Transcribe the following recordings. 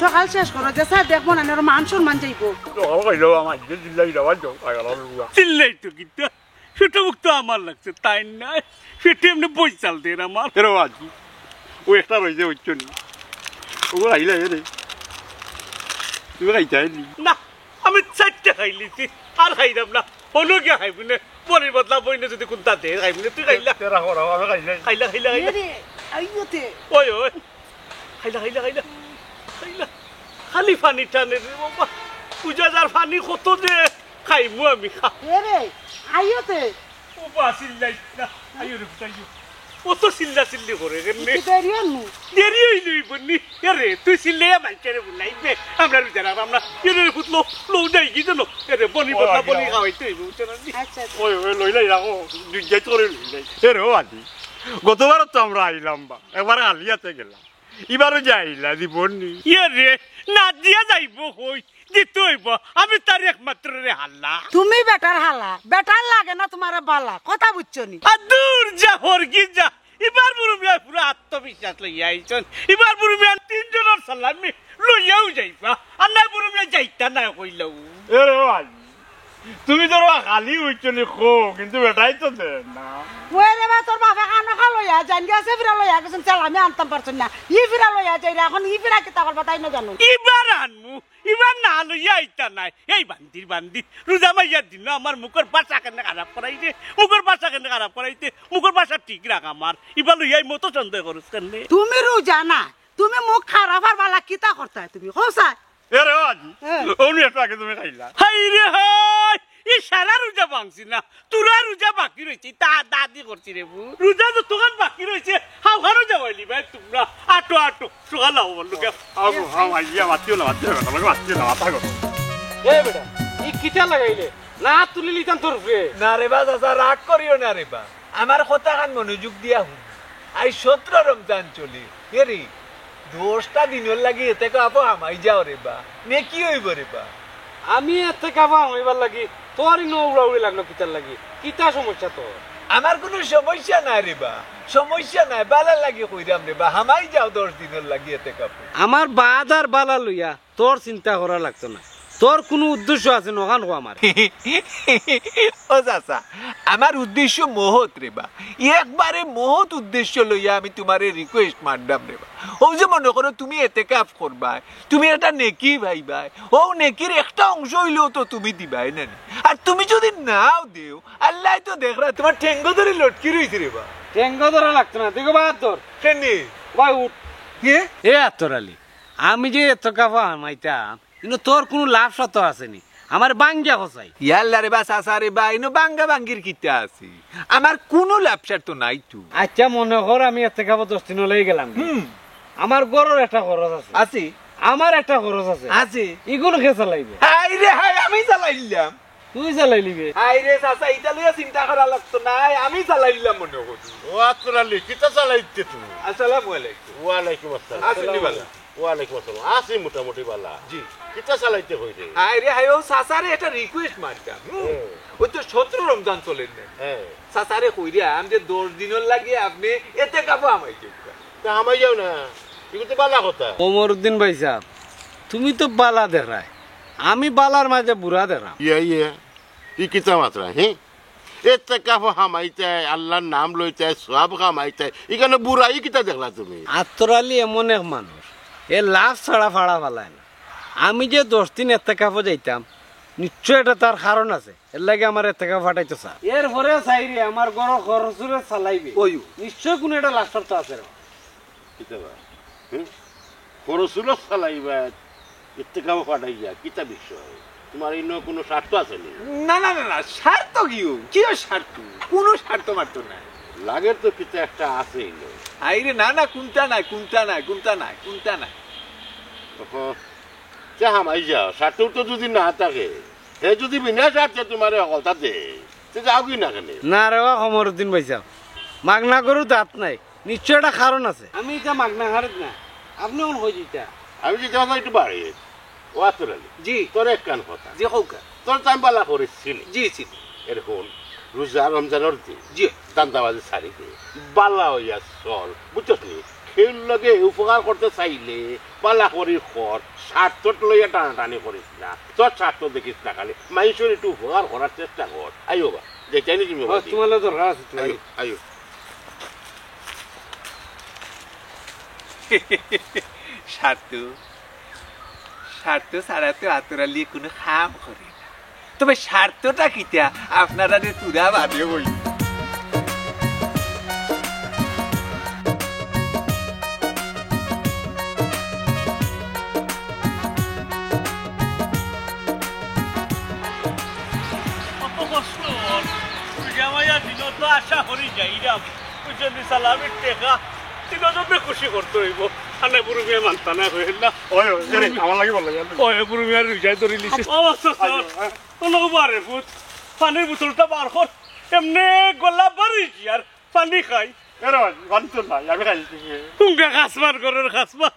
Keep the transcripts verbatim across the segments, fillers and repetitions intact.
সকাল শেষ করো, যে স্যার দেখবো না, ওর মান সম্মান যাইবো। সকাল কইলো আমার যে চিল্লাই দেওয়া যাও, পাগল হলো। চিল্লাই তো কিতা? পেটো ভুক তো আমার লাগছে, তাইর নায়? পেটো এমনে বইচাল দের আমার। এরে বাজি, ও একটা রইছে, বুঝছো নি? ও আইলা এরে। তুমি খাইতে আইলি? না, আমি চাইরটা খাইলিছি, আর খাইরাম না। অনো গিয়া খাইমুনে, বনির বদলা বইনে যদি কুন্তা দে, খাইমুনে, তুই খাইলা। তেরা করা, আমি খাইলাই। খাইলা, খাইলা, খাইলা। এরে, আইও তে। ওই, ওই। খাইলা, খাইলা, খাইলা। খাইলা। খালি পানি টানে রে বাবা। বুঝা যার পানি কত যে খাইমু আমি খা। এরে, আইও তে। ও বা চিল্লাই না। আইও রে, আইও। ও তো চিল্লা চিল্লি করে রে নে। একটু দেরি হনু। দেরি হইলে হইব নি। এরে, তুই চিল্লাইয়া মাইনষরে বুলাইবে। আমরা রোজা রাখলাম না। এরে, ফুতলো, লো যাই কি জানো? এরে, বনি বদলা বনি খাওয়াইতে হইব, বুঝছো না নি? আচ্ছা, আচ্ছা। ওই, ওই, লইলাই রাখো। দুই যাই করে লইলাই। এরে, ও আদি। গতবারও তো আমরা আইলাম বা। একবার আলিয়াতে গেলাম। ইবারও যাইলা দিবনি। ইয়ে রে, না দিয়া যাইব কই? দিতে হইব। আমি তার একমাত্র রে হাল্লা। তুমি বেটার হালা, বেটার লাগে না তোমার বালা, কথা বুঝছো নি? আর দূর যা, হরগি যা। ইবার বুরু মিয়া পুরা আত্মবিশ্বাস লইয়া আইছন। ইবার বুরু মিয়া তিনজনর সালামি লইয়াও যাইবা। আর না বুরু মিয়া যাইতা না কইলাও। এরে ভাই, তুমি ধরো খালি হইছো নি খো, কিন্তু বেটাই তো দেন না। ওই রে বা, তোর বাপে কানো খা লইয়া যান গেছে, ফিরা লইয়া গেছেন, চাল আমি আনতাম পারছেন না। ই ফিরা লইয়া যাই রে, এখন ই ফিরা কিতা করবা তাই না জানো। ইবার আনমু, ইবার না লইয়া আইতা নাই। এই বান্দির বান্দি, রোজা মাইয়ার দিন আমার মুখর ভাষা কেন খারাপ করাইছে, মুখর ভাষা কেন খারাপ করাইছে, মুখর ভাষা ঠিক রাখ আমার। ইবার লইয়া আই মতো সন্দেহ করস কেন? তুমি রোজা না, তুমি মুখ খারাপ আর বালা কিতা করতায় তুমি? কও চাই। এ রে আজি, হ্যাঁ। অউ নি একটু আগে তুমি খাইলা। হায় রে হায়, ই সারা রোজা ভাঙছি না, তুরা রোজা বাকি রইছে, তা দাদি করছি রে বু। রোজা যতখান বাকি রইছে, হাও হারো যাওয়াইলি ভাই তোমরা। আটো, আটো, সকাল আও বললো কে। আও, আও, আইয়া, মাতিও না, মাতিও না, মাতিও না, মাথা গরম। এ বেটা, ই কিতা লাগাইলে? না তুলিলি তান তোর উপরে। না রে বা, চাচা, রাগ করিও না রে বা। আমার কথাখান মনোযোগ দিয়া হুন। আইজ সতরো রমজান চলে। এরে, দশটা দিনর লাগি এতেকাফো হামাই যাও রে বা। নেকি অইবো রে বা। আমি এতেকাফো হামাইবার লাগি তোর ইনো উড়াউড়ি লাগলো কিতার লাগি? কিতা সমস্যা তোর? আমার কুনু সমস্যা নাই রে বা। সমস্যা নাই, বালা লাগি কইরাম রে বা। হামাই যাও দশ দিনর লাগি এতেকাফো। আমার বাদ আর বালা লইয়া তোর চিন্তা করা লাগতো না। তোর কুনু উদ্দেশ্য আছে নি, অখান ক আমারে। ও চাচা, আমার উদ্দেশ্য মহৎ রে বা, একবারে মহৎ উদ্দেশ্য লইয়া আমি তুমারে request মাররাম রে বা। অউ যে মনো করো তুমি এতেকাফ করবায়, তুমি একটা নেকি পাইবায়, অউ নেকির একটা অংশ অইলেও তো তুমি দিবায় না নি। আর তুমি যুদি নাও দেও, আল্লায় তো দেখরা তুমার ঠেঙ্গো ধরি লটকি রইছে রে বা। ঠেঙ্গো ধরা লাগতো না, দেখো বা আত ধর। কেনে? ভাই উঠ। কে? এ আতর আলী, আমি যে এতেকাফো হামাইতাম, ইনো তোর কুনু লাভ স্বার্থ আছে নি? আমারে ভাঙ্গিয়া কও চাই। ইয়াল্লা রে বা, চাচা রে বা, ইনো ভাঙ্গা ভাঙ্গির কিতা আছে? আমার কুনু লাভ স্বার্থ নাই তো। আইচ্ছা, মনো কর আমি এতেকাফো দশ দিনর লাগি গেলাম। হুম। আমার ঘরর একটা খরচ আছে। আছে। আমার একটা খরচ আছে। আছে। ইগুন কে চালাইবো? হায় রে হায়, আমি চালাইলাম। তুই চালাইলিবে? হায় রে চাচা, ইতা লইয়া চিন্তা করা লাগতো নায়, আমি চালাইলাম মনো করি। ও আতর আলী, কিতা চালাইতে তুমি? আসসালামু আলাইকুম। ওয়ালাইকুম আসসালাম। আছইন নি বালা? ওয়ালাইকুম আসসালাম। আছি মোটামুটি বালা। জি। কিতা চালাইতে কইরে? হায় রে হায়, অউ চাচারে একটা request মারতাম। হুম। হুম। অউ তো সতরো রমজান চলের নে। হ্যাঁ। চাচারে কইরাম যে দশ দিনর লাগি আপনে এতেকাফো হামাই যাউক্কা। তে হামাই যাও না। ইগু তো বালা কথা। কমরুদ্দিন ভাইসাব, তুমি তো বালা দেখরায়। আমি বালার মাঝে বুরা দেখরাম। ইয়া, ইয়া। ই কিতা মাতরায়, হে? এতেকাফো হামাইতায়, আল্লার নাম লইতায়, সওয়াব কামাইতায়, ইখানো বুরাই কিতা দেখলা তুমি? আতর আলী এমন এক মানুষ, এ লাভ ছাড়া ফাড়া ফালায় না। আমি যে দশ দিন এতেকাফো যাইতাম, নিশ্চয় এটা তার কারণ আছে, এরলাগি আমারে এতেকাফো ফাটাইতো চায়। এরপরে চাইরে আমার ঘরর খরচরে চালাইবে। ওইও। নিশ্চয় কুনু একটা লাভ স্বার্থ আছে রে। কিতা বা? হুম? খরচরে চালাইবা, এতেকাফো ফাটাইয়া, কিতা বিষয়? তুমার ইনো কুনু স্বার্থ আছে নি? না, না, না, না, স্বার্থ কিও? কিও স্বার্থ? কুনু স্বার্থ মার্থ নাই। লাগের তো কিতা একটা আছে ইনো। হায় রে, না, না, কুন্তা নাই, কুন্তা নাই, কুন্তা নাই, কুন্তা নাই। ওহো, তে হামাই যাও, স্বার্থ তো যুদি না থাকে, হে যুদি বিনা স্বার্থে তুমারে হকলতা দে, তে যাওগি না কেনে? না রে বা কমরুদ্দিন ভাইসাব, মাগনা গরুর দাঁত নাই। নিশ্চয় একটা কারণ আছে। আমি ইতা মাগনা খারিত না, আপনে অখন কই যিতা? আমি যিতাম একটু বাড়িত। ও আতর আলী, জি। তোর একখান কথা। জি, কউক্কা। তোর তো আমি বালা করি চিনি। জি, চিনি। এরে হুন, রোজা রমজানর দিন। জি। ধান্দাবাজি ছাড়ি দে। বালা অইয়া চল। বুঝছস নি? কেউর লগে উপকার করতে চাইলে বালা করি কর, স্বার্থ লইয়া টানাটানি করিস না। তোর স্বার্থ দেখিস না খালি, মাইনষর একটু উপকার করার চেষ্টা কর। আইও বা, যে চাইনি তুমি ও, বাবা। তোমার লগে দরকার আছে তো, আইও, আইও। আইও। স্বার্থ, স্বার্থ ছাড়া তো আতর আলীয়ে কুনু কাম করে না। তবে স্বার্থটা কিতা, আপনারারে থুড়া বাদে কই। কত কষ্ট অর। তুই জামাইয়া দিল তো আশা করি যাইরাম। বুঝছনি, সালামির টেকা দিল জন্য খুশি করতে অইবো। আনে বুরু মিয়া মানতা না কইল না। ওই, ওই, জানি, আমার লাগি ভালা লাগে। ওই, বুরু মিয়ার রুজায় ধরিলিছে। ও, আচ্ছা, আচ্ছা। আইও, হ্যাঁ। কোনো বারে পুত, পানির বোতলটা বার কর। এমনে গলা বাড়ি কি আর পানি খাই? এরে ভাই, পানি তো নাই, আমি খাই কি? কুঙ্গা খাসমা, ঘরর খাসমা।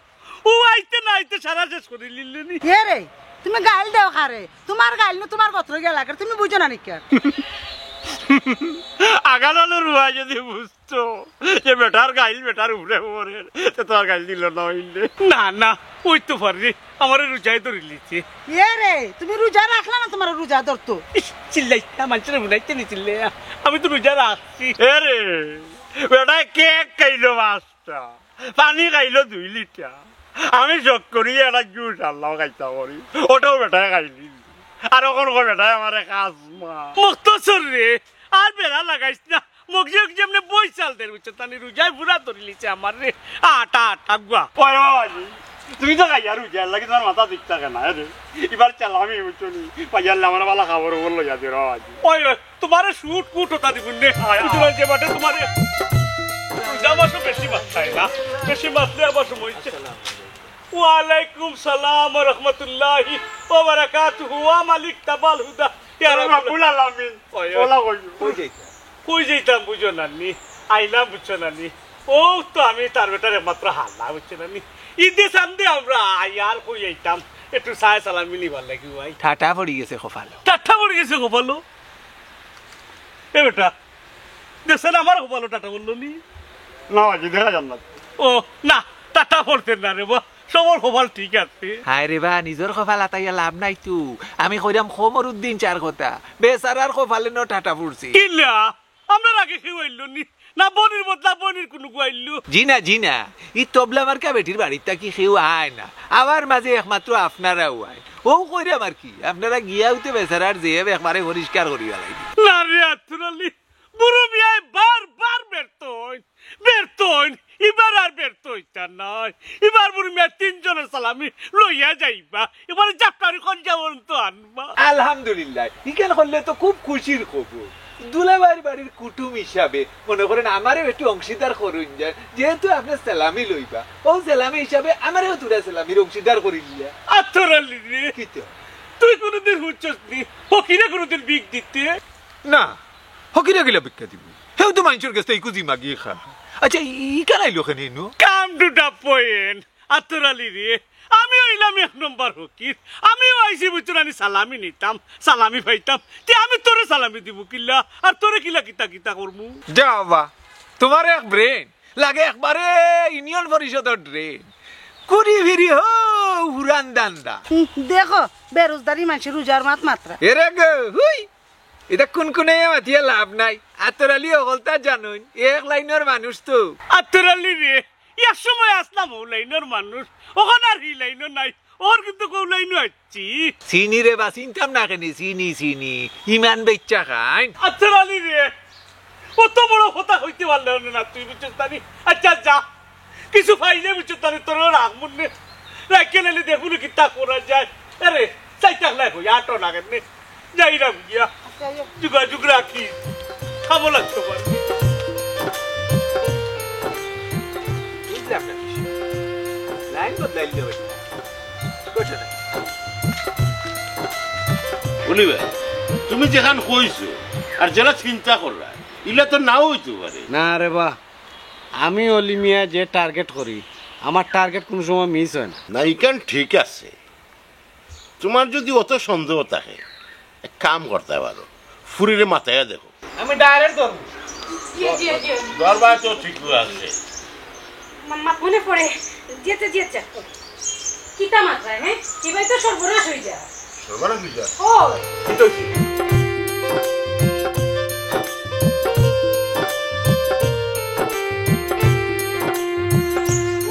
ও আইতে না আইতে সারা শেষ করিলিলে নি। এ রে, তুমি গাইল দেও কারে? তোমার গাইল নু তোমার গতরে গেলা কারে, তুমি বুঝো না নি কিতা? আগালালো রুয়া যদি বুঝতো যে বেটার গাইল বেটার উপরে পড়ে, তে তো আর গাইল দিল না অইলে। না, না, অইতো পারে, আমারে রুজায় ধরিলিছে। এ রে, তুমি রুজা রাখলা না, তোমারে রুজা ধরতো। ইস, চিল্লাইতা, মানষরে হুনাইতে নি চিল্লাইয়া। আমি তো রুজা রাখছি। এ রে, বেটায় কেক খাইলো পাঁচটা, পানি খাইলো দুই লিটার। আমি শখ করি একটা জুস আনলাম খাইতা করি, ওটাও বেটায় খাইলি। আর অখন কয় বেটায় আমারে খাসমা। মুক্তসর রে, আর বেড়া লাগাইস না। মগজি যেমনে বই চাল দের, বুঝছো? তানি রুজায় পুরা ধরিলিছে আমারে। আটা, আটা, গুয়া। ওই বাবাজি, তুমি তো খাইয়া রুজার লাগি তোমার মাথা ঠিক থাকে না, এ রে। এবার চালামি, বুঝছো নি? পাইয়ারলে আমার বালা খাবার ওপর লইয়া দিও, বাবাজি। ওই, ওই, তোমারে শুট কুট ওটা দিবুন নে। আয়, আয়। তোমার যে বাটে তোমারে রুজা মাসও বেশি মাছ খায় না। বেশি মাছ নিয়ে আবার সময় হচ্ছে। ওয়ালাইকুম সালাম ওয়া রাহমাতুল্লাহি ওয়া বারাকাতুহু। ওয়া মালিক তাবাল হুদা। ইয়া রাব্বুল আলামিন। ওই, ওই। ওলা কই? কই যাইতা? কই যাইতাম বুঝো না নি? আইলাম বুঝছো না নি? ও তো আমি তার বেটার একমাত্র হালা বুঝছো না নি? ঈদে চান্দে আমরা আই, আর কই যাইতাম? একটু চায় সালামি নিবার লাগি ভাই। ঠাটা পড়ি গেছে কপালো। ঠাটা পড়ি গেছে কপালো? এ বেটা, দেখছেন আমার কপালো ঠাটা পড়লো নি? না বাজি, দেখা যার না। ও না, ঠাটা পড়তে না রে বা। সবর কপাল ঠিক আছে। হায় রে বা, নিজর কপাল আতাইয়া লাভ নাই তো। আমি কইরাম খমরুদ্দিন চার কথা, বেচারার কপালে ন ঠাটা পড়ছে। কিলা? আমরার আগে কেউ আইলো নি? না বনির বদলা বনির কুনু গু আইলো? জি না, জি না, ই তবলা মার্কা বেটির বাড়িত থাকি কেউ আয় না। আবার মাঝে একমাত্র আপনারাও আয়। ও কইরাম আর কি, আপনারা গিয়া উতে বেচারার জেব একবারে পরিষ্কার করি ফালাই দিন। না রে আতর আলী, বুরু মিয়ায় বারবার ব্যর্থ অইন, ব্যর্থ অইন, ইবার আর ব্যর্থ অইতা নায়। ইবার বুরু মিয়া তিনজনর সালামি লইয়া যাইবা, এবারে জাফরানি খঞ্জা পর্যন্ত আনবা। আলহামদুলিল্লাহ, ইখান করলে তো খুব খুশির খবর। দুলাভাইর বাড়ির কুটুম হিসাবে মনে করেন আমারেও একটু অংশীদার করইন যায়, যেহেতু আপনে সালামি লইবা, ও সালামি হিসাবে আমারেও থুড়া সালামির অংশীদার করিলিয়া। আতর আলী রে, কিতা? তুই কুনুদিন হুনছস নি ফকিরে কুনুদিন ভিক দিতে? না, ফকিরে কিলা ভিক্ষা দিবো? হেউ তো মাইনষর গেছ থাকি ইকুজি মাগি খা। আচ্ছা, ই-, ইখান আইলো কেনে ইনো? Come to the point, আতর আলী রে। আমি অইলাম এক নম্বর ফকির। আমিও আইছি বুঝছো না নি, সালামি নিতাম, সালামি পাইতাম। তে আমি তোরে সালামি দিমু কিলা? আর তোরে কিলা কিতা কিতা করমু? যা বাবা, তোমার এক brain লাগে একবারে ইউনিয়ন পরিষদর drain। ঘুরি ফিরি হউ হুরান ধান্দা। হুম, দেখো, বেরোজদারি মানষে রুজার মাত মাতরা। এরে গো, হুই। ইতা কুনকুনাইয়া মাতিয়া লাভ নাই। আতর আলী অকলতা জানইন, এক লাইনর মানুষ তো। আতর আলী রে, এক সময় আছলাম অউ লাইনর মানুষ, অখন আর হি লাইনও নাই, অর কিন্তু অউ লাইনও আইছি। চিনি রে বা, চিনতাম না কেনে, চিনি, চিনি, ইমান বেইচ্চা খাইন। আতর আলী রে, অত বড় কথা কইতে পারলে না তুই, বুঝছস না নি? আচ্ছা যা, কিছু পাইলে বুঝছস না নি, তোর রাখমুন নে, রাখিয়া লাইলে দেখমু নে কিতা করা যায়। আরে, চাইতাম না কই, আটো না কেনে। যাইরাম গিয়া। আচ্ছা, আইও। যোগাযোগ রাখি। খামো লাগতো পারে। বুঝলাম না কিছু। লাইন বদলাইল না বেটা। কইছো না। অলি ভাই, তুমি যেখান কইছো, আর যেলা চিন্তা কররা, ইলা তো নাও অইতো পারে। না রে বা, আমি অলি মিয়া যে target করি, আমার target কুনু সময় miss অয় না। না, ইখান ঠিক আছে। তোমার যদি অত সন্দেহ থাকে, এক কাম করতায় পারো, ফুরিরে মাতাইয়া দেখো। আমি direct ধরমু। জি, জি, জি। দরবার তো ঠিক আছে। মা-, মা-, মনে পড়ে। জি আচ্ছা, জি আচ্ছা। কিতা মাতরায়, হে? ইবায় তো সর্বনাশ অইযার। সর্বনাশ অইযার? ও। কিতা অইছে?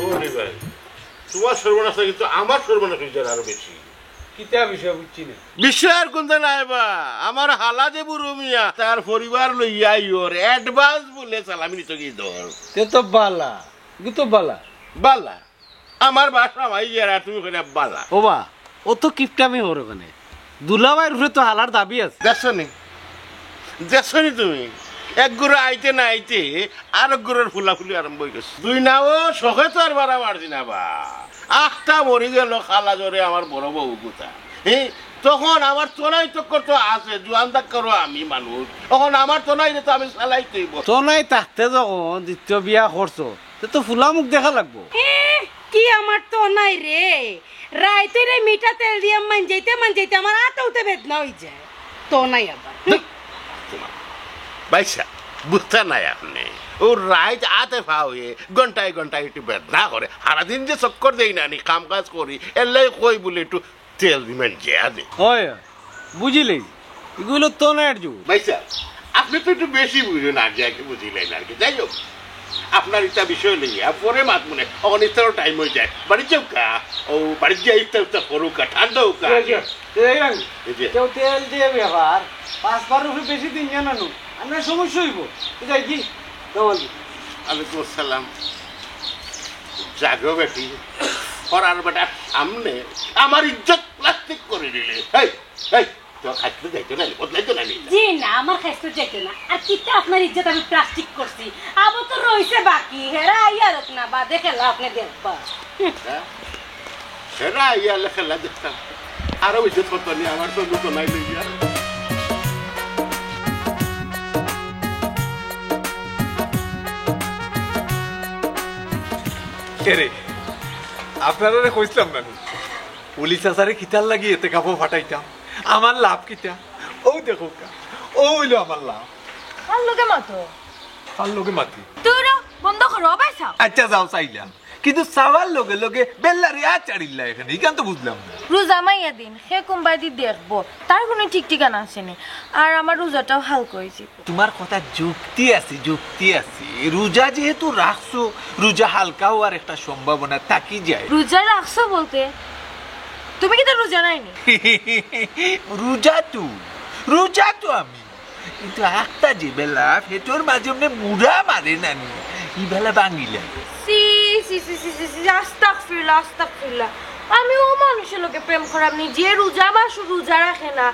ও রে ভাই, তুমার সর্বনাশ না, কিন্তু আমার সর্বনাশ অইযার আরো বেশি। কিতা বিষয় বুঝছি না। বিষয় আর কুন্তা নাই বা, আমার হালা যে বুরু মিয়া, তার পরিবার লইয়া ইওর advance বুলে সালামি নিতো গি দর। তে তো বালা, গু তো বালা। বালা? আমার বাসা মাইয়ার আর তুমি কইরা বালা। ও বা, ও তো কিপটামি হর ওখানে। দুলাভাইর উপরে তো হালার দাবি আছে। দেখছো নি? দেখছো নি তুমি? এক গুরু আইতে না আইতে আর এক গুরুর ফুলাফুলি আরম্ভ অই গেছে। দুই নাও শখে তো আর বাড়া মারছি না বা। আখটা মরি গেল খালা জ্বরে আমার বড় বউ গুতা। হে, তখন আমার তনাই তক্কর তো আছে, জুয়ান দাক্করও আমি মানুষ। তখন আমার তনাইরে তো আমি চালাইতে অইব। তনাই থাকতে যখন দ্বিতীয় বিয়া করছো, তে তো ফুলা মুখ দেখা লাগবো। এ, কি আমার তনাই রে? রাইতে রে মিঠা তেল দিয়া মানজাইতে মানজাইতে আমার আত উঠে বেদনা অই যায়। তনাই আবার। হুম। বাইসা, বুঝতা নাই আপনে। ও রাইত আতে ফা অইয়ে ঘন্টায় ঘন্টায় একটু বেদনা করে। হারাদিন যে চক্কর দেই না নি, কাম কাজ করি, এল্লাই কই বুলে একটু তেল দিবেন যে আদে। অয়, বুঝিলে, ইগুলো তনাইর জু। ভাইসাব, আপনে তো একটু বেশি বুঝইন, আগে আগে বুঝিলেন আর কি। যাই হোক, আপনার ইতা বিষয় লইয়া পরে মাত মনে, অখন ইফতারর টাইম অই যায়। বাড়ি যাউক্কা, ও বাড়ি গিয়া ইফতার উফতার করউক্কা, ঠান্ডা অউক্কা। এই যে, এই রাং, এই যে। কেউ তেল দিয়া ব্যাপার, পাঁচবার উপরে বেশি দিন জানা নু, আপনার সমস্যা অইব। তো যাই কি? যাও আলদি। ওয়ালাইকুম আসসালাম। জাগো বেটি, পড়ার বেটার সামনে আমার ইজ্জত প্লাস্টিক করি দিলে। এই, এই, তো খাইতে যাইতো না, বদলাইতো না নি? জি না, আমার খাইতে যাইতো না। আর কিতা আপনার ইজ্জত আমি প্লাস্টিক করছি? আবো তো রইছে বাকি, হেরা আইয়া রক না, বাদে খেলা আপনে দেখবা। হ্যাঁ? হেরা আইয়া লে খেলা দেখতাম। আরো ইজ্জত করতো নি, আমার তো দুটো নাই লইয়া। এরে, আপনারারে কইছিলাম না নি? উলি চাচারে কিতার লাগি এতেকাফো ফাটাইতাম? আমার লাভ কিতা? অউ দেখউক্কা, অউ অইলো আমার লাভ। কার লগে মাতো? কার লগে মাতি? তোরা বন্ধ করো, ভাই সাহেব। আচ্ছা, যাও, চাইলাম। কিন্তু চাওয়ার লগে লগে বেল্লারি আচারিল্লা এখানে, ইখান তো বুঝলাম না। রোজা মাইয়া দিন, হে কুম্বাদি দেখবো, তার কোনো ঠিক ঠিকানা আছে নি। আর আমার রোজাটাও হালকা অইছে। তোমার কথা যুক্তি আছে, যুক্তি আছে। রোজা যেহেতু রাখছো, রোজা হালকা অওয়ার একটা সম্ভাবনা থাকি যায়। রোজা রাখছো বলতে? তুমি কিতা রোজা নাই নি? রোজা তো, রোজা তো আমি। কিন্তু একটা যে বেলা পেটর মাঝে এমনে মুড়া মারে না নি, ই বেলা ভাঙ্গিলা। ছি, ছি, ছি, আস্তাগফিরুল্লাহ, আস্তাগফিরুল্লাহ। আমি অউ মানুষর লগে প্রেম করাম নি, যে রোজা মাস রোজা রাখে না,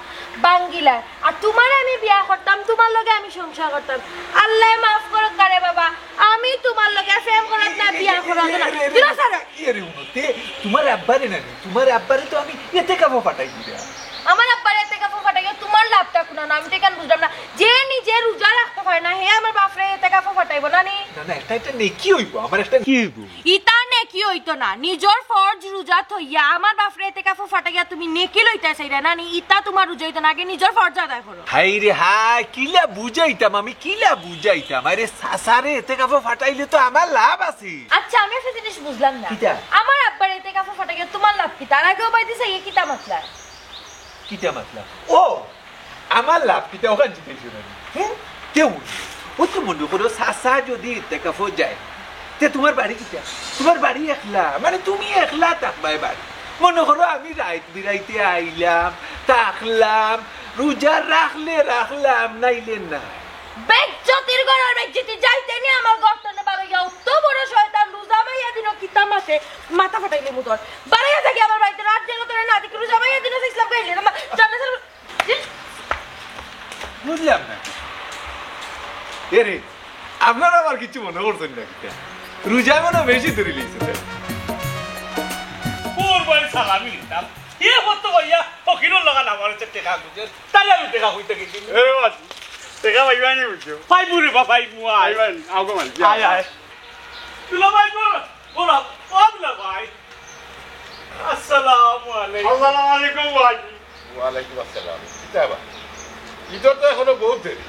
ভাঙ্গিলা। আর তুমারে আমি বিয়া করতাম, তুমার লগে আমি সংসার করতাম। আল্লায় মাফ করউক্কা রে বাবা, আমি তুমার লগে প্রেম করাত না, বিয়া করাত না। এরে, এরে, দিলা এরে, স্যার। এরে, হুনো, তে তুমার আব্বারে না নি, তুমার আব্বারে তো আমি এতেকাফো ফাটাই দিলাম। আমার আব্বারে এতেকাফো ফাটাইয়া তুমার লাভটা কুনানো, আমি তো ইখান বুঝলাম না। যে নিজে রোজা রাখতে পারে না, হে আমার বাফরে এতেকাফো ফাটাইবো না নি? না, না, এটা, এটা নেকি অইবো, আমার একটা কি অইবো? ইতা নেকি অইতো না, নিজর ফরজ রোজা থইয়া আমার বাফরে এতেকাফো ফাটাইয়া তুমি নেকি লইতা চাইরা না নি? ইতা তুমার রোজা অইতো না, আগে নিজর ফরজ আদায় করো। হায় রে হায়, কিলা বুঝাইতাম আমি, কিলা বুঝাইতাম? আরে চাচারে এতেকাফো ফাটাইলে তো আমার লাভ আছে। আচ্ছা, আমি একটা জিনিস বুঝলাম না। কিতা? আমার আব্বারে এতেকাফো ফাটাইয়া তুমার লাভ কিতা? আর আগেও বাইদি চাইয়া কিতা মাতলা? কিতা মাতলা? ও, আমার লাভ কিতা অখান জিগাইছো না নি? হ্যাঁ? কেউ নেই। ও তো মনো করো চাচা যদি এতেকাফো যায়, তে তুমার বাড়ি কিতা? তুমার বাড়ি একলা, মানে তুমি একলা থাকবায় বাড়ি। মনো করো আমি রাইত বিরাইতে আইলাম, থাকলাম, রোজা রাখলে রাখলাম, নাইলে না। বেইজ্জতির ঘরর বেইজ্জতি, যাইতে নি আমার ঘর তনে বারইয়া, অত বড় শয়তান, রোজা মাইয়া দিনো কিতা মাতে, মাথা ফাটাইলে মুদর। বারইয়া থাকি আমার বাড়িতে, রাত জাগো তোরে না দেখি, রোজা মাইয়া দিনো ইসলাম খাইলে না, জানে স্যার। বুঝলাম না। এরে, আপনারা আবার কিছু মনে করছেন না কিতা? রোজা মনে বেশি ধরি লইছে। ওর বাড়ি সালামি নিতাম। এ হতো ভাইয়া, ফকিরর লাখান আমার হচ্ছে টেকা খুঁজে। তাই আমি টেকা খুঁজতে গেছি। এ বাবা, টেকা পাইবা নি বুঝছো? পাইবো রে বাবা, পাইবো, আয়। পাইবা নি? আও গো, মানছি, আয়, আও। আয়। দুলা ভাই, বলো, বলো, ও দুলা ভাই। আসসালামু আলাইকুম। আসসালামু আলাইকুম ভাই। ওয়ালাইকুম আসসালাম। কিতা বা? ইদর তো এখনো বহুত দেরি।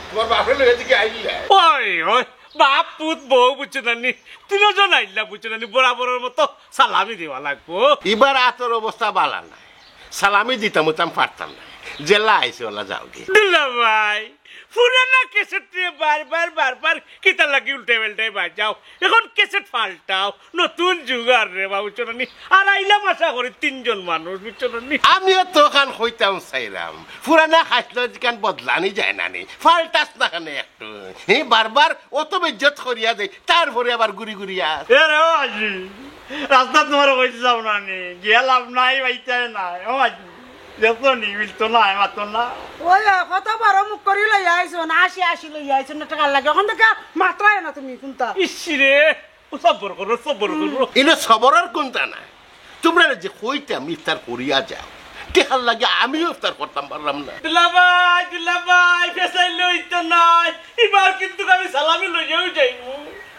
তুমার বাপরে লইয়া দিকে আইলা? ওই, ওই, বাপ, পুত, বউ বুঝছো না নি? তিনজন আইলা বুঝছো না নি? বরাবরর মতো সালামি দেওয়া লাগবো। ইবার আতর অবস্থা বালা নায়, সালামি দিতাম উতাম পারতাম না। যেলা আইছে ওলা যাওগি। দুলাভাই, পুরানা ক্যাসেট নিয়ে বারবার বারবার কিতা লাগি উল্টাই পাল্টাই বাজাও। এখন ক্যাসেট পাল্টাও, নতুন যুগ আর রে বাবু, বুঝছো না নি? আর আইলাম আশা করি তিনজন মানুষ, বুঝছো না নি? আমিও তো অখান কইতাম চাইরাম, পুরানা খাইছলত যেখান বদলানি যায় না নি, পাল্টাস না কেনে একটু। হে বারবার অত বেইজ্জত করিয়া দেয়, তারপরে আবার ঘুরি ঘুরি আয়। এ রে ও আজি, রাস্তাত তুমারে কইছিলাম না নি, গিয়া লাভ নাই, পাইতায় নাই। ও আজি, দেখছো নি, মিলতো না, মাতো না। ওই, ওই, কত বড় মুখ করি লইয়া আইছো না, আশি আশি লইয়া আইছো না টেকার লাগি। অখন থাকি মাতরায় না তুমি কুন্তা। ইস রে, ও সবর করো, সবর করো। ইনো সবরর কুন্তা নাই। তুমরারে যে কইতাম ইফতার করিয়া যাও, টেকার লাগি আমিও ইফতার করতাম পারলাম না। দুলাভাই, দুলাভাই, ফেসাইলে অইতো নায়। ইবার কিন্তু আমি সালামি লইয়াউ যাইমু।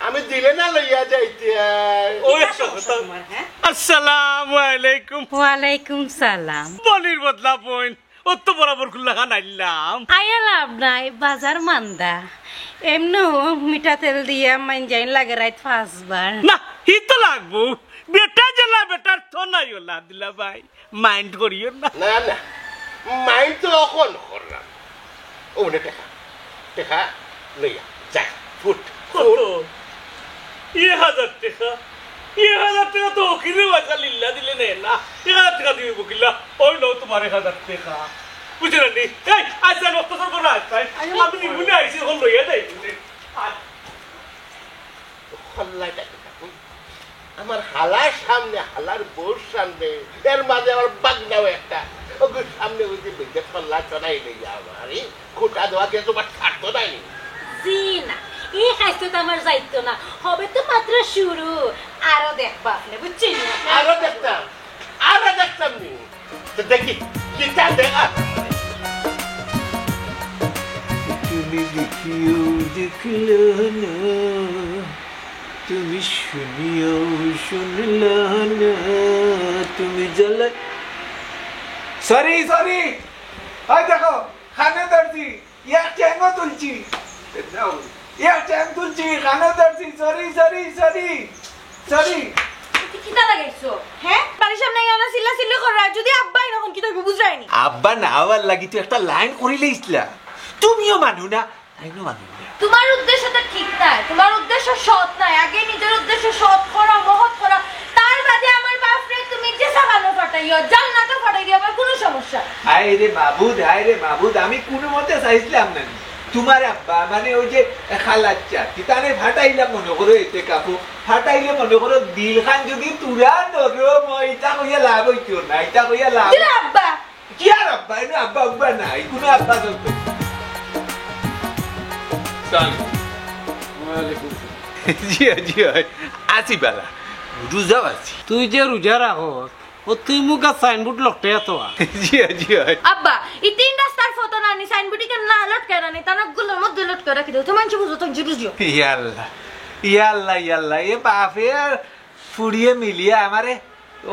আমি দিলে না লইয়া যাইতে আয়। ওই একটা কথা। আসসালামু আলাইকুম। ওয়ালাইকুম সালাম। বইনর বদলা বইন, অত বরাবর কুল্লাখান আইলাম। আইয়া লাভ নাই, বাজার মান্দা। এমনেও মিঠা তেল দিয়া মাইনজাইন লাগে রাইত পাঁচবার। না, হি তো লাগবো। বেটা যেলা বেটার তো নাই ওলা, দুলাভাই। মাইন্ড করিও না। না, না, মাইন্ড তো অখন করলাম। ও মানে টেকা, টেকা লইয়া, যা, ফুট, কত? ফুট। এক হাজার টেকা? এক হাজার টেকা তো ফকিরে পয়সা, লিল্লা দিলে নেয় না। এক হাজার টেকা দিবো কিলা? ওই লও তুমার এক হাজার টেকা। বুঝলে নি? এই, আচ্ছা, নষ্ট করবো না, আচ্ছা। আরে, আমি নিমুনে আইছি, অখন লইয়া যাই। আয়। হল্লায় ডাকে না। আমার হালার সামনে, হালার বউর সামনে, এর মাঝে আমার বাগনাও একটা। ওগুর সামনে ওই যে বেঁধে হল্লা চড়াই লইয়া আমার, এই খোটা দেওয়া দিয়ে তোমার ছাড়তো নাই। জি না, এই খাইতে তো আমার যাইতো না, হবে তো মাত্র শুরু। আরো দেখবা আপনি, বুঝছেন? আরো দেখতাম, আরো দেখতাম নি। তো দেখি, কিতা দেখা। তুমি দেখিও দেখল না, তুমি শুনিও শুনল না, তুমি জ্বালা। সরি, সরি, ওই দেখো, কানো ধরছি, এক ঠ্যাংও তুলছি, এক ঠ্যাং তুলছি, কানো ধরছি, সরি, সরি, সরি। সরি। ইতা কিতা লাগাইছো? হ্যাঁ? বাড়ির সামনে আইয়া না চিল্লাচিল্লি কররা, যদি আব্বা আইন অখন কিতা অইবো বুঝরায়নি? আব্বা না আওয়ার লাগি তো একটা লাইন করিলাইছলা। তুমিও মানু না, তাইনও মানু না। তুমার উদ্দেশ্য তো ঠিক নায়, তুমার উদ্দেশ্য সৎ নায়। আগে নিজের উদ্দেশ্য সৎ করো, মহৎ করো, তার বাদে আমার বাপরে তুমি যে জাগানো ফাটাইও, জান্নাতো ফাটাই দিও, আমার কুনু সমস্যা নাই। হায় রে মাবুদ, হায় রে মাবুদ, আমি কুনু মতে চাইছলাম না নি। তুমার আব্বা, মানে ওই যে খালাচ্চা, কিতারে ফাটাইলাম মনো করো এতে কাপড়, ফাটাইলে মনো করো দিলখান যদি তুরা নরম অয়, ইতা কইয়া লাভ অইতো না, ইতা কইয়া লাভ। দিলে আব্বা। কি আর আব্বা, এনে আব্বা উব্বা নাই, কুনু আব্বা চলতো না। সালাম। ওয়ালাইকুম সালাম। জি অয়, জি অয়, আছি বালা, রোজাও আছি। তুই যে রোজা রাখো, ও তুই মুখা সাইনবোর্ড লটকাইয়া তো আ। জি অয়, জি অয়। আব্বা, ই তিন রাস্তার ফটো না নি, সাইনবোর্ড ইখান না লটকায় না নি, তানগুলোর মধ্যে লটকায় রাখি দেও। তো মানষে বুঝবো, তো বুঝিও। ইয়া আল্লাহ, ইয়া আল্লাহ, ইয়া আল্লাহ, এ বাপে আর ফুড়িয়ে মিলিয়া আমারে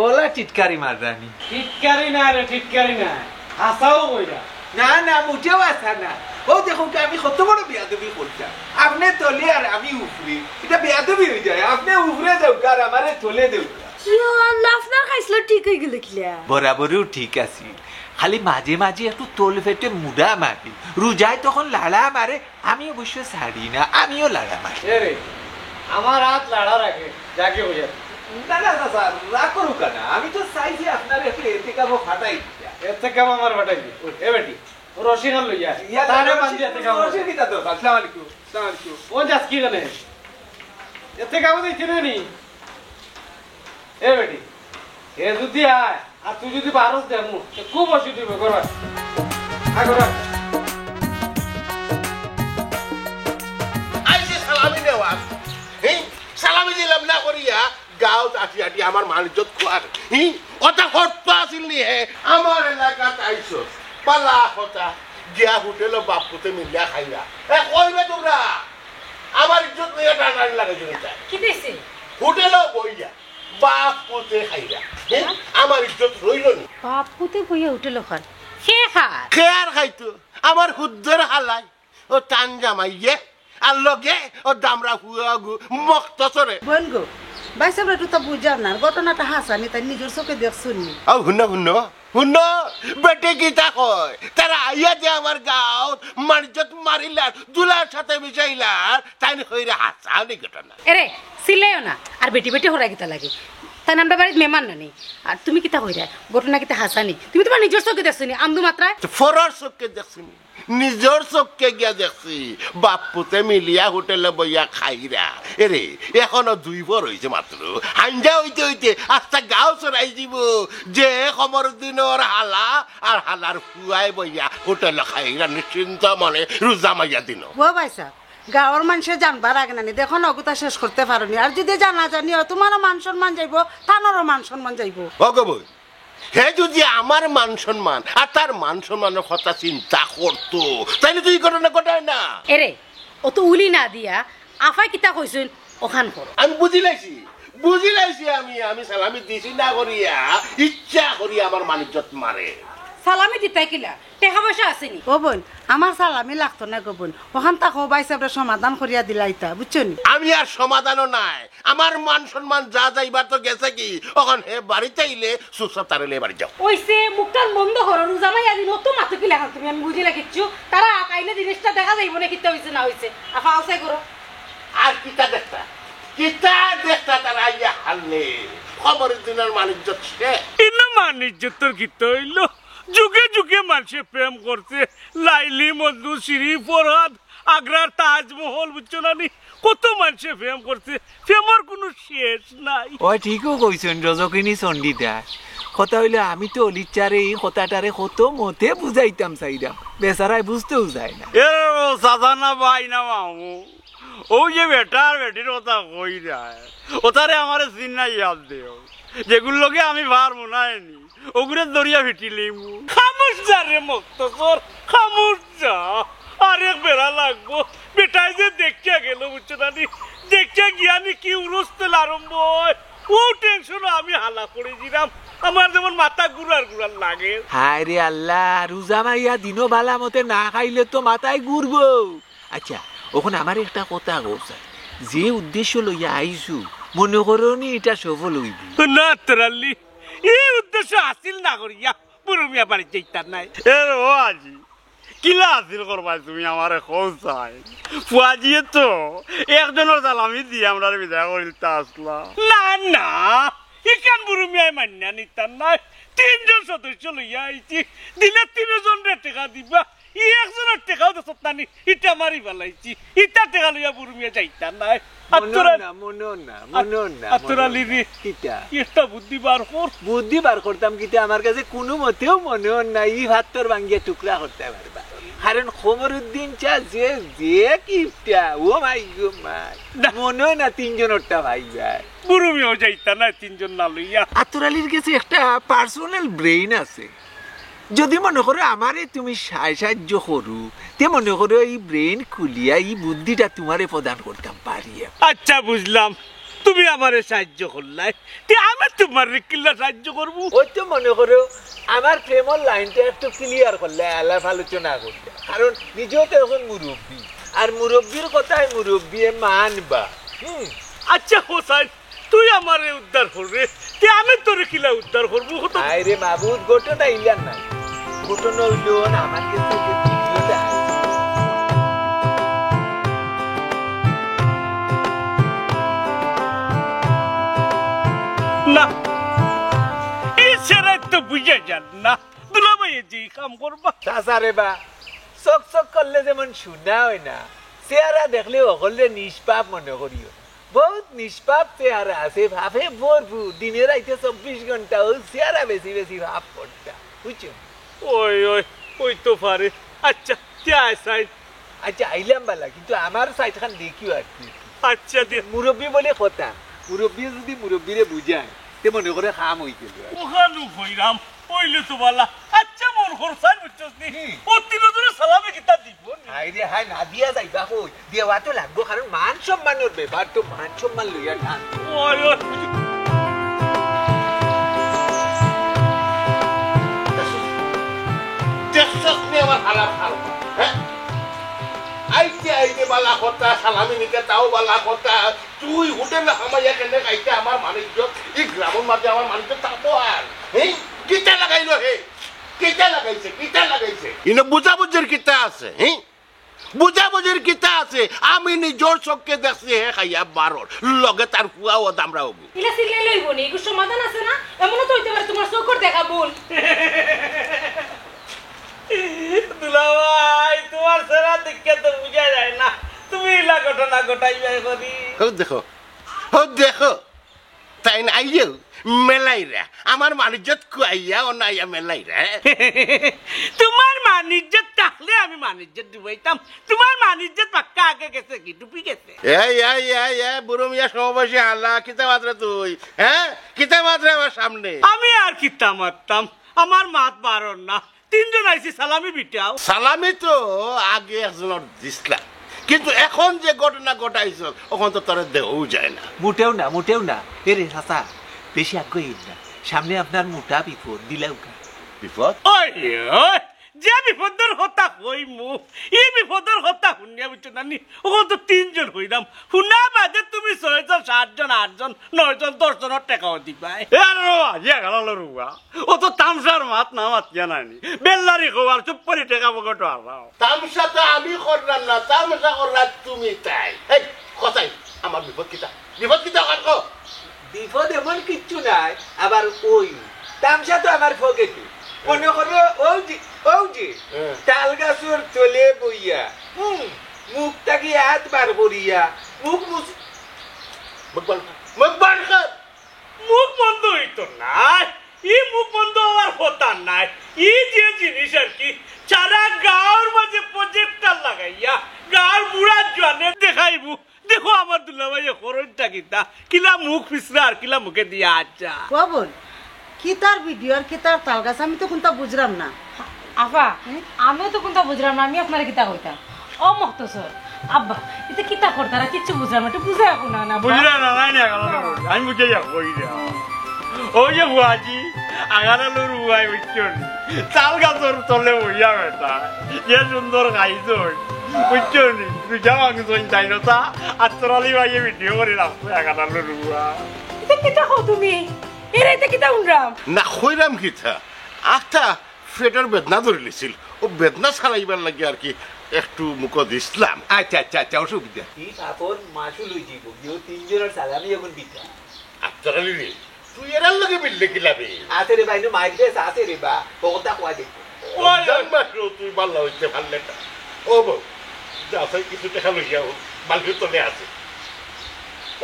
ওলা টিটকারি মাররা নি। টিটকারি না রে, টিটকারি না। হাছাউ কইরা। না, না, মুটেও হাছা না। ও দেখো কি আমি কত বড় বেয়াদবি করতাম। আপনে তলে আর আমি উপরে। ইটা বেয়াদবি অই যায়। আপনে উপরে যাউক্কা আর আমারে তলে দেউক্কা। ইয়া আল্লাহ, আপনার খাইছলত ঠিক অই গেল কিলা? বরাবরউ ঠিক আছিল, খালি মাঝে মাঝে একটু তল পেটে মুড়া মারি। রোজায় তখন লাড়া মারে, আমি অবশ্য ছাড়ি না, আমিও লাড়া মারি। এ রে, আমার আত লাড়ার আগে যাকে কইয়া। না, না, না, স্যার, রাগ করুক্কা না। আমি তো চাইছি আপনার একটু এতেকাফো ফাটাই দিতা। এতেকাফো আমার ফাটাই দি। এ বেটি, ও রশি খান লইয়া। ইয়া, তারে বান্ধি এতেকাফো। রশি কিতা দরকার? আসসালামু আলাইকুম। আসসালামু আলাইকুম। ও যাস কি জানে? এতেকাফো দিতে না নি? এ বেটি, এ যদি আয়, আর তুই যদি বারস দেমু, তে খুব অসুবিধা অইবো, ঘরো আয়। আয়, ঘরো আয়। আইছে সালামি নেওয়ার। হে? সালামি দিলাম না করিয়া, গাঁওত আটি আটি আমার মান ইজ্জত খুয়ার। হে? অতা হর্ত আছিল নি হে? আমার এলাকাত আইছস। বালা কথা। গিয়া হোটেলো বাপ পুতে মিলিয়া খাইরা। এ, কইবে তুমরা? আমার ইজ্জত লইয়া টানাটানি লাগাইছো নি তাই? কি দিছে? হোটেলো বইয়া। বাপ পুতে খাইরা। হে? আমার ইজ্জত রইল নি? বাপ পুতে বইয়া হোটেলো খার। কে খার? কে আর খাইতো? আমার হুদ্দর হালাই। ও তান জামাইয়ে। আর লগে ও দামরা ফুয়াগু মক্তসরে। বইন গো, ভাইসাব, একটু তো বুঝাও না, ঘটনাটা হাছানি, তাইন নিজর চউখে দেখছইন নি? আও, হুনো, হুনো, হুনো, বেটি কিতা কয়? তারা আইয়া যে আমার গাঁওত মানিজ্জত মারিলার, ধুলার সাথে মিশাইলার, তাইন কইরা হাছানি ঘটনা। এরে, চিল্লাইও না। আর বেটি বেটি হরাই কিতা লাগে? তাইন আমরার বাড়িত মেহমান নানি। আর তুমি কিতা কইরায়? ঘটনা কিতা হাছানি? তুমি তুমার নিজর চউখে দেখছো নি? আন্দু মাত্রায়? তো পরর চউখে দেখছি নি? নিজর চউখে গিয়া দেখছি। বাপ পুতে মিলিয়া হোটেলো বইয়া খাইরা। এরে, এখনো দুই পর অইছে মাত্র। হাইঞ্জা অইতে অইতে আস্তা গাঁও ছড়াই যিবো। যে কমরুদ্দিনর হালা আর হালার ফুয়ায় বইয়া হোটেলো খাইরা নিশ্চিন্ত মনে রোজা মাইয়া দিন। ও ভাইসাব, গাঁওর মানষে জানবার আগে নানি, দেখো না, অগুতা শেষ করতে পারো নি। আর যুদি জানাজানি অয়, তুমারও মান সম্মান যাইবো, তানরও মান সম্মান যাইবো। ও গো বইন, হে যুদি আমার মান সম্মান আর তার মান সম্মানর কথা চিন্তা করতো, তাইলে তো ই ঘটনা ঘটায় না। এরে, অত উলি না দিয়া আফায় কিতা কইছইন, অখান করো। আমি বুঝিলাইছি, বুঝিলাইছি আমি, আমি সালামি দিছি না করিয়া, ইচ্ছা করিয়া আমার মানিজ্জত মারে। সালামি দিতায় কিলা? টেকা পয়সা আছে নি? ও বইন, আমার সালামি লাগতো না গো বইন। অখান থাকো, ভাইসাবরে সমাধান করিয়া দিলাইতা, বুঝছো নি? আমি আর সমাধানও নাই। আমার মান সম্মান যা যাইবার তো গেছেগি, অখন হে বাড়িত আইলে চুপচাপ তারে লইয়া বাড়িত যাও। অইছে, মুখখান বন্ধ করো, রোজা মাইয়া দিন অত মাতো কিলাখান তুমি, আমি বুঝি না কিচ্ছু। তারা আইলে জিনিসটা দেখা যাইবো নে, কিতা অইছে না অইছে। আফা, আওসাই করো। আর কিতা দেখতা? কিতা দেখতা তারা আইয়া হারলে? কমরুদ্দিনর মানিজ্জত শেষ। ইনো মানিজ্জতর কিতা অইলো? যুগে যুগে মানষে প্রেম করছে, লাইলি, মজনু, শিরি, ফরহাদ, আগ্রার তাজমহল, বুঝছো না নি? কত মানষে প্রেম করছে, প্রেমর কুনু শেষ নাই। অয় ঠিকউ কইছইন রজকিনী চণ্ডীদায়। কথা অইলো, আমি তো অলির চারে ই কথাটারে কত মতে বুঝাইতাম চাইরাম, বেচারায় বুঝতেউ চায় না। এ ও চাচা না ভাই না মামু, অউ যে বেটা আর বেটির কথা কইরায়, অতারে আমারে চিনাইয়া দেও। যেগুর লগে আমি পারমু নায় নি, অগুরে ধরিয়া ফিটিলিমু। খামোশ যা রে মক্তসর, খামোশ যা। আরেক বেড়া লাগবো। বেটায় যে দেখিয়া গেল, বুঝছো না নি? দেখিয়া গিয়া নি কি উরুস তেল আরম্ভ অয়, অউ tension-ও আমি হালা পড়ি যিরাম। আমার যেমন মাথা ঘুরার ঘুরার লাগে। হায় রে আল্লা, রোজা মাইয়া দিনো ভালা মতে না খাইলে তো মাথায় ঘুরবো। আচ্ছা, অখন আমারে একটা কথা কও চাই, যে উদ্দেশ্য লইয়া আইছো, মনো করো নি ইটা সফল অইবো? না, আতর আলী, ই উদ্দেশ্য হাসিল না করিয়া বুরু মিয়া বাড়িত যাইতাম নায়। এ রে ও আজি, কিলা হাসিল করবায় তুমি আমারে কও চাই? ফুয়াজিয়ে তো একজনর সালামি দিয়া আমরারে বিদায় করিলতা আছলা। না, না, ইখান বুরু মিয়ায় মানিয়া নিতা নায়। তিনজন সদস্য লইয়া আইছি, দিলে তিনজনরে টেকা দিবা। ই একজনর টেকাও দেছত না নি, ইটা মারি ফালাইছি। ইতা টেকা লইয়া বুরু মিয়া যাইতা নায়। মনো আতর আ-, না, মনো না, আত-, মনো না, আতর মনো আলী না। রে, কিতা? একটা বুদ্ধি বার কর। বুদ্ধি বার করতাম কিতা? আমার কাছে কুনু মতেউ মনো না, ই পাত্থর ভাঙ্গিয়া টুকরা করতায় পারবা। কারণ কমরুদ্দিন চা যে, যে কিপটা, ও মাই গো মাই। না। মনো না তিনজনরটা ভাই ভাই। বুরু মিয়াও যাইতা নায় তিনজন না লইয়া। আতর আলীর গেছে একটা personal brain আছে। যুদি মনো করো আমারে তুমি সা-, সাইয্য করো, তে মনো করো ই brain খুলিয়া ই বুদ্ধিটা তুমারে প্রদান করতাম পারি আমি। আচ্ছা, বুঝলাম, তুমি আমারে সাইয্য করলায়, তে আমি তুমারে কিলা সাইয্য করমু? অউ তো মনো করো আমার প্রেমর লাইনটা একটু clear করলায়, আলাপ আলোচনা করলায়, কারণ নিজেও তো অখন মুরব্বি, আর মুরব্বির কথায় মুরব্বিয়ে মানবা। হুম। আচ্ছা হোসাইন, তুই আমারে উদ্ধার কররে, তে আমি তোরে কিলা উদ্ধার করমু? কত আয় রে মাবুদ, ঘটনা ইলা নায়। ঘটনা অইলো না, আমার কাছে যে ভিডিওটা আছে। না, ই ছেড়া তো বুঝা যার না। দুলাভাইয়ে যে কাম করবা। চাচা রে বা, চকচক করলে যেমন সোনা অয় না, চেহারা দেখলে হকলরে নিষ্পাপ মনো করিও। বউত নিষ্পাপ চেহারা আছে, পাপে ভরপুর। দিনে রাইতে চব্বিশ ঘন্টা অউ চেহারা বেশি বেশি পাপ করতা, বুঝছো? ওই, ওই, অইতো পারে। আচ্ছা, তে আয় সাইড। আচ্ছা, আইলাম বালা, কিন্তু আমার সাইডখান দেখিও আর কি। আচ্ছা, দে। মুরব্বি বলে কথা, মুরব্বিয়ে যুদি মুরব্বিরে বুঝায়, তে মনো করে কাম অই গেল। অখানউ কইরাম, অইলে তো বালা। আচ্ছা, মন খরচাই বুঝছস নি? হুম। অউ তিনজনর সালামি কিতা দিবো নি? হায় রে হায়, না দিয়া যাইবা কই? দেওয়া তো লাগবো, কারণ মান সম্মানর ব্যাপার, তো মান সম্মান লইয়া টান। ওই, ওই। দেখছস নি আমার হালার হাল, হ্যাঁ? আইতে আইতে বালা কথা, সালামি নিতে তাও বালা কথা, তুই হোটেল হামাইয়া কেনে খাইতে আমার মানিজ্য, এই গ্রামর মাঝে আমার মানিজ্য থাকবো আর? হ্যাঁ? কিতা লাগাইলো হে? কিতা লাগাইছে? কিতা লাগাইছে? ইনো বুঝাবুঝির কিতা আছে? হ্যাঁ? বুঝাবুঝির কিতা আছে? আমি নিজর চোখে দেখছি হে খাইয়া বারর। লগে তার ফুয়াও দামরা হবো। ইলা সিরিয়াল লইব নি? এগুর সমাধান আছে না? এমনও তো হইতে পারে তোমার চোখর দেখা ভুল। দুলাভাই, তোমার চেহারা দেখিয়া তো বুঝা যায় না তুমি ইলা ঘটনা ঘটাইবায় করি। হো দেখো, হো দেখো, তাইন আইয়াও মেলাইরা, আমার মানিজ্যত খুয়াইয়া ও না আইয়া মেলাইরা। তোমার মানিজ্যত থাকলে আমি মানিজ্যত ডুবাইতাম। তোমার মানিজ্যত পাক্কা আগে গেছে কি, ডুবি গেছে? এই, এই, এই, এই, বুরু মিয়া সমবয়সী হালা, কিতা মাতরে তুই? হ্যাঁ? কিতা মাতরে আমার সামনে? আমি আর কিতা মাততাম? আমার মাত বারর না। তিনজন আইছি, সালামি বিটাও। সালামি তো আগে একজনর দিছলা, কিন্তু এখন যে ঘটনা ঘটাইছস, অখন তো তোরে দেওয়াও যায় না। মোটেও না, মোটেও না। এ রে চাচা, বেশি আগ্রহী না। সামনে আপনার মোটা বিপদ, দিলাউকা। বিপদ? ওই, ওই, যে বিপদর কথা কইমু, ই বিপদর কথা হুনিয়া বুঝছো না নি? অখন তো তিনজন হইলাম। হুনা বাদে তুমি ছয়জন, সাতজন, আটজন, নয়জন, দশজনর টেকাও দিবায়। এ আরে বাবা, ইয়া গেলালো রুয়া। ও তো তামশার মাত না মাতিয়া নানি। বেল্লারি খবর চুপ করি টেকা পকেটো হালাও। তামশা তো আমি করলাম না, তামশা করলা তুমি তাই। এই, কথাই, আমার বিপদ কিতা? বিপদ কিতা কর কো? বিপদ এমন কিচ্ছু নাই, আবার ওই তামশা তো আমার পকেটে। মনে করো, ও যে, ও যে, হ্যাঁ। তাল গাছর তলে বইয়া, হুম, মুখ থাকি হাত বার করিয়া, মুখ মুছ-, মুখ বন্ধ কর, মুখ বন্ধ কর। মুখ বন্ধ হইতো না। ই মুখ বন্ধ হওয়ার কথা নাই। ই যে জিনিস আর কি, সারা গাঁওর মাঝে প্রজেক্টর লাগাইয়া গাঁওর বুড়া জোয়ানে দেখাইবো, দেখো আমার দুলাভাইয়ে খরচটা কিতা, কিলা মুখ পিছরা আর কিলা মুখে দিয়া আচ্ছা। ও বোন, কিতার ভিডিও আর কিতার তালগাছ, আমি তো কোনটা বুঝলাম না। আফা, হুম? আমিও তো কোনটা বুঝলাম না, আমি আপনারে কিতা কইতাম। ও মখতসর, আব্বা, ইতা কিতা করতারা? কিচ্ছু বুঝলাম না, একটু বুঝাই কও না, না, আব্বা। বুঝলাম না, নাই, নাই, আমি বুঝাই যাবো, ওই যে। ওই যে বুয়াজি, আগারালুর বুয়াই, বুঝছো নি? তাল গাছর তলে বইয়া বেটা, যে সুন্দর খাইছই, বুঝছো নি? রুজা মাংস তাই নতা, আর তোরালি ভাইয়ে ভিডিও করি রাখছে, আগারালুর বুয়া। ইতা কিতা কও তুমি? এরে, ইতা কিতা হুনরাম? না, কইরাম কিতা? আখতা পেটর বেদনা ধরিলিছিল। ও বেদনা ছাড়াইবার লাগি আর কি একটু মুখো দিছলাম। আচ্ছা, আচ্ছা, আচ্ছা, অসুবিধা। ই পাপর মাসুল হই দিব। ইও তিনজনের সালামি এখন বিটা। আত্তরালি রে, তুই এরার লগে মিললে কি লাভে? আছে রে বা, ইনো মাইর বেশ আছে রে বা। বগলটা খোয়া দেখবো। ওই, ওই। জান মাসুল, তুই বাল্লা হইতে পারলে না। ও বউ, যা আছে কিছু টাকা লইয়া ও বালতির তলে আছে।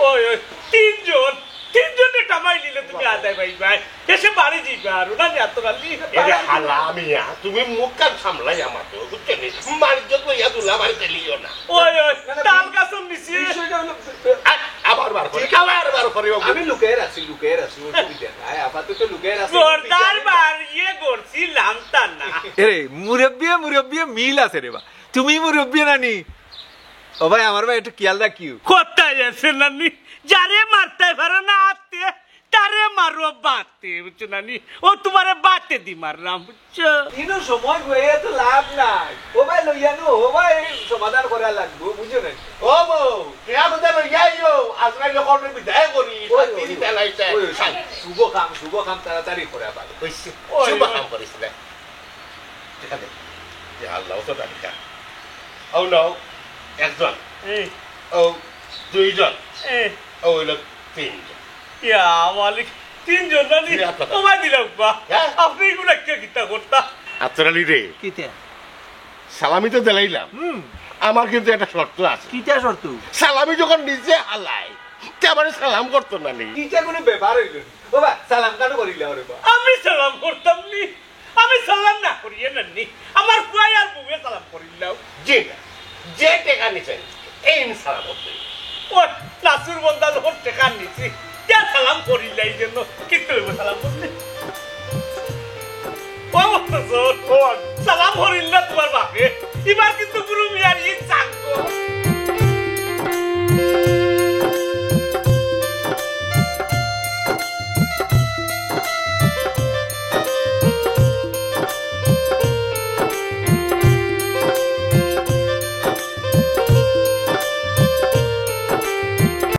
ওই, ওই, তিনজন, তিনজনে কামাই নিলে তুমি আদায় পাইবায়। এসে বাড়ি যাইবা আর ওরা নিয়ে আত্মরালি। এরে হালা মিয়া, তুমি মুখ কান সামলাই আমার তো, বুঝছো নি? মার যত ইয়া দুলা বাড়ি চালিও না। ওই, ওই, না, না, তাল গাছর নিচে। বিষয়টা হলো, আ-, আবার বার করি, আবার বার করি, ওকে। আমি লুকায় রাখছি, লুকায় রাখছি, অসুবিধা নাই, আপাতত লুকায় রাখছি। জোরদার বার ইয়ে করছিলাম তা না। এরে, মুরব্বিয়ে, মুরব্বিয়ে মিল আছে রে বা। তুমি মুরব্বি নানি? ও ভাই, আমার ভাই একটু খেয়াল রাখিও। কোথায় আছে নানি? যারে মারতে পারো না আতে, তারে মারো বাতে, বুঝছো নানি? ও তোমারে বাতে দি মারলাম, বুঝছো? ইনো সময় গয়ে তো লাভ নাই। ও ভাই, লইয়া নো, ও ভাই, সমাধান করা লাগবো, বুঝছো নানি? ও বউ, কে আমাদের লইয়া আইও, আজরাইল যখন বিদায় করি, ওই, ওই, ওই, ওই, শুভ কাম, শুভ কাম তাড়াতাড়ি করা ভালো। হইছে, ওই, শুভ ওই। কাম করিস না। ঠিক আছে? ইয়া আল্লাহ, অত টাকা। ও নাও, একজন। এই। ও, দুইজন। এই। ও হইল তিনজন। ইয়া মালিক, তিনজন না নি? জি, আপনার। ও ভাই দিলাম বা। হ্যাঁ? আপনি এগুলা কে কিতা করতা? আত্তরালি রে। কিতা? সালামি তো দিলাইলাম। হুম। আমার কিন্তু একটা শর্ত আছে। কিতা শর্ত? সালামি যখন নিজে হালাই, তে আমারে সালাম করতো না নি। ইটা কোনো ব্যাপার হইল না। ও বা, সালাম কেন করিলা ওরে বা? আমি সালাম করতাম নি? আমি সালাম না করিয়ে না নি। আমার পুয়াই আর বউয়ে সালাম করিলাও। জি না। যে টেকা নিছেন, এই সালাম করতে। ও, নাসুর বন্দা যখন টেকা নিছি, তে সালাম করিলাই যেন। কিতা হইব সালাম করলে? ও, মখতসর, ও, সালাম করিল না তোমার বাপে। এবার কিন্তু গুরু